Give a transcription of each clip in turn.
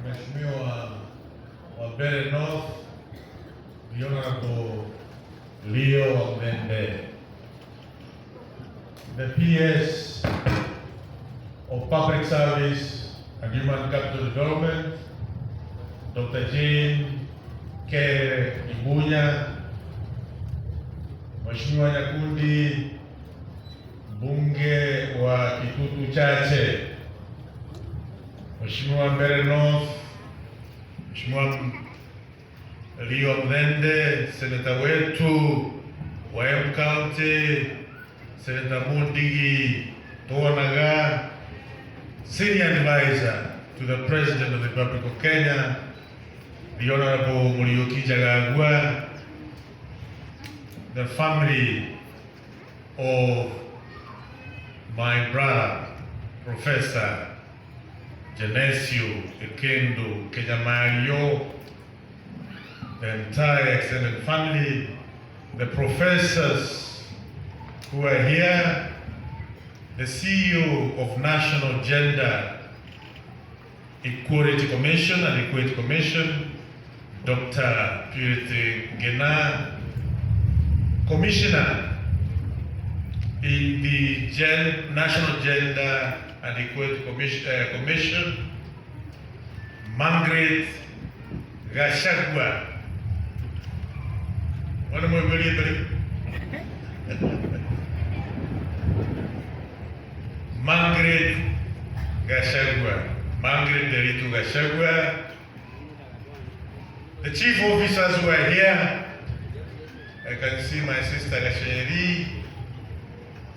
Mheshimiwa wa Mbeere North, the Honorable Leo Wamuthende, the PS of Public Service and Human Capital Development, Dr. Jane K. Mbunya, Mheshimiwa Nyakundi, mbunge wa Kitutu Chache, Mheshimiwa Mbeere North, Mheshimiwa Leo Wamuthende, seneta wetu wa Embu County, Senator Mundigi Tonaga, Senior Advisor to the President of the Republic of Kenya, the Honorable Muriuki Njagagua, the family of my brother, Professor Genesio Ekendo Kinyamario, the entire extended family, the professors who are here, the CEO of National Gender Equality Commission and Equality Commission, Dr. Purity Ngina, Commissioner in the National Gender and Equality Commission, Margaret Gachagua. Wana mwebeli bali? Margaret Gachagua. Margaret Nderitu Gachagua. The chief officers who are here, I can see my sister Gacheri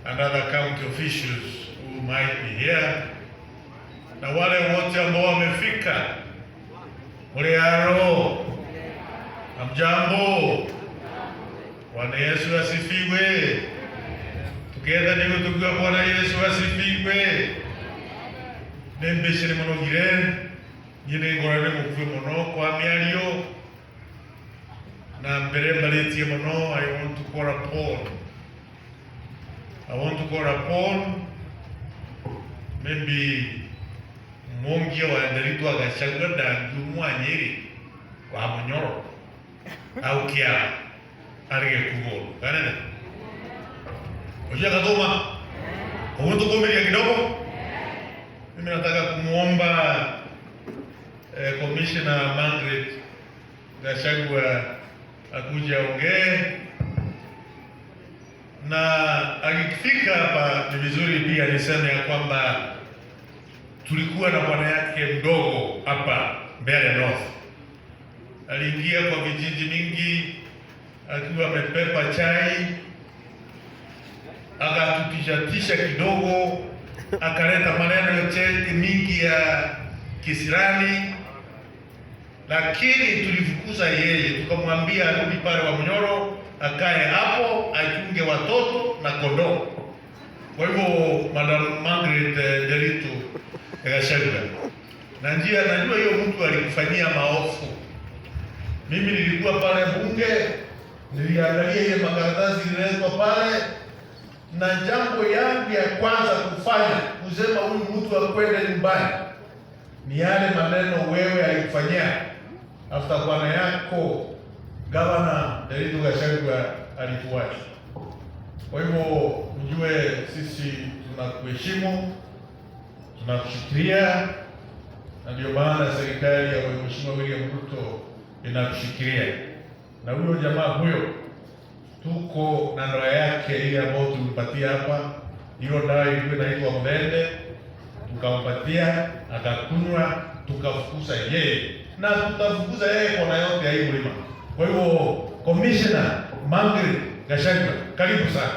and other county officials who might be here, na wale wote ambao wamefika, Muriaro, hamjambo? Bwana Yesu asifiwe. Together niguo tukiwa Bwana Yesu asifiwe. Nĩ mbĩcĩrĩ mũno gire niĩ nĩ ngorwo nĩ mũkuĩ mũno kwa mĩario na mbere mbarĩtie mũno. I want to call upon maybe Mungia wa Nderitu Gachagua ndangiumwa Nyeri wa Munyoro au Kiara arige kugoro kanene Ojia Katuma utukumiria kidogo. Mimi nataka kumuomba Commissioner Margaret Gachagua akuja aongee, na akifika hapa ni vizuri pia niseme ya kwamba tulikuwa na bwana yake mdogo hapa Mbeere North, aliingia kwa vijiji mingi akiwa amepepa chai, akatutishatisha kidogo, akaleta maneno mingi ya kisirani, lakini tulifukuza yeye, tukamwambia arudi pale wa Munyoro, akae hapo achunge watoto na kondoo. Kwa hivyo Madam Margaret Nderitu Gachagua, na njia najua hiyo mtu alikufanyia maofu. Mimi nilikuwa pale bunge, niliangalia ile makaratasi ililetwa pale, na jambo yangu ya kwanza kufanya kusema huyu mtu akwende nyumbani ni yale maneno wewe alikufanyia after bwana yako Gavana Nderitu Gachagua alikuacha. Kwa hivyo mjue sisi tunakuheshimu, tunakushikilia, na ndio maana serikali ya Mheshimiwa William Ruto inakushikilia. Na huyo jamaa huyo tuko na ndoa yake ile ambayo tulimpatia hapa, hiyo dawa ilikuwa inaitwa Mdende, tukampatia akakunywa, tukafukuza yeye na tutafukuza yeye kona yote ya hii mlima. Kwa hivyo Commissioner Margaret Gachagua, karibu sana.